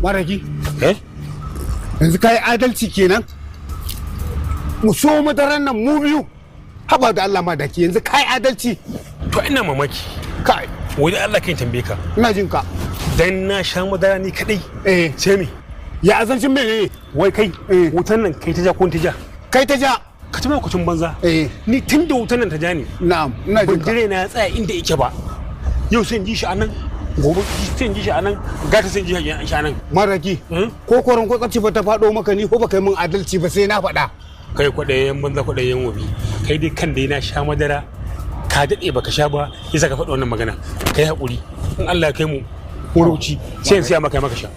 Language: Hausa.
Maraki. Eh? Yanzu ka yi adalci kenan? Mu so madaran nan mu biyu. Haba da Allah, Madaki, yanzu ka yi adalci? To, ina mamaki. Kai. Wani Allah kan tambaye ka. Ina jin ka. Dan na sha madara ni kadai. Eh. Sai me? Ya azancin mene? Wai kai, Eh. wutan nan kai ta ja ko ta ja? Kai ta ja. Ka ci makwacin banza. Eh. Ni tun da wutan nan ta ja ni. Na'am, ina jin Ban ka. jire na ya tsaya inda yake ba. Yau sai in ji shi anan, gobe sai in ji shi anan, gata sai in ji shi anan. Maraki. Hmm? Ko koron kwatsaci ba ta faɗo maka, ni ko ba kai min adalci ba, sai na faɗa. Kai kwaɗayen banza, kwaɗayen wobi. Kai dai kan dai na sha madara, ka daɗe baka sha ba, yasa ka faɗi wannan magana. Kai haƙuri. In Allah ya kai mu wuruci, sai in siya maka maka sha.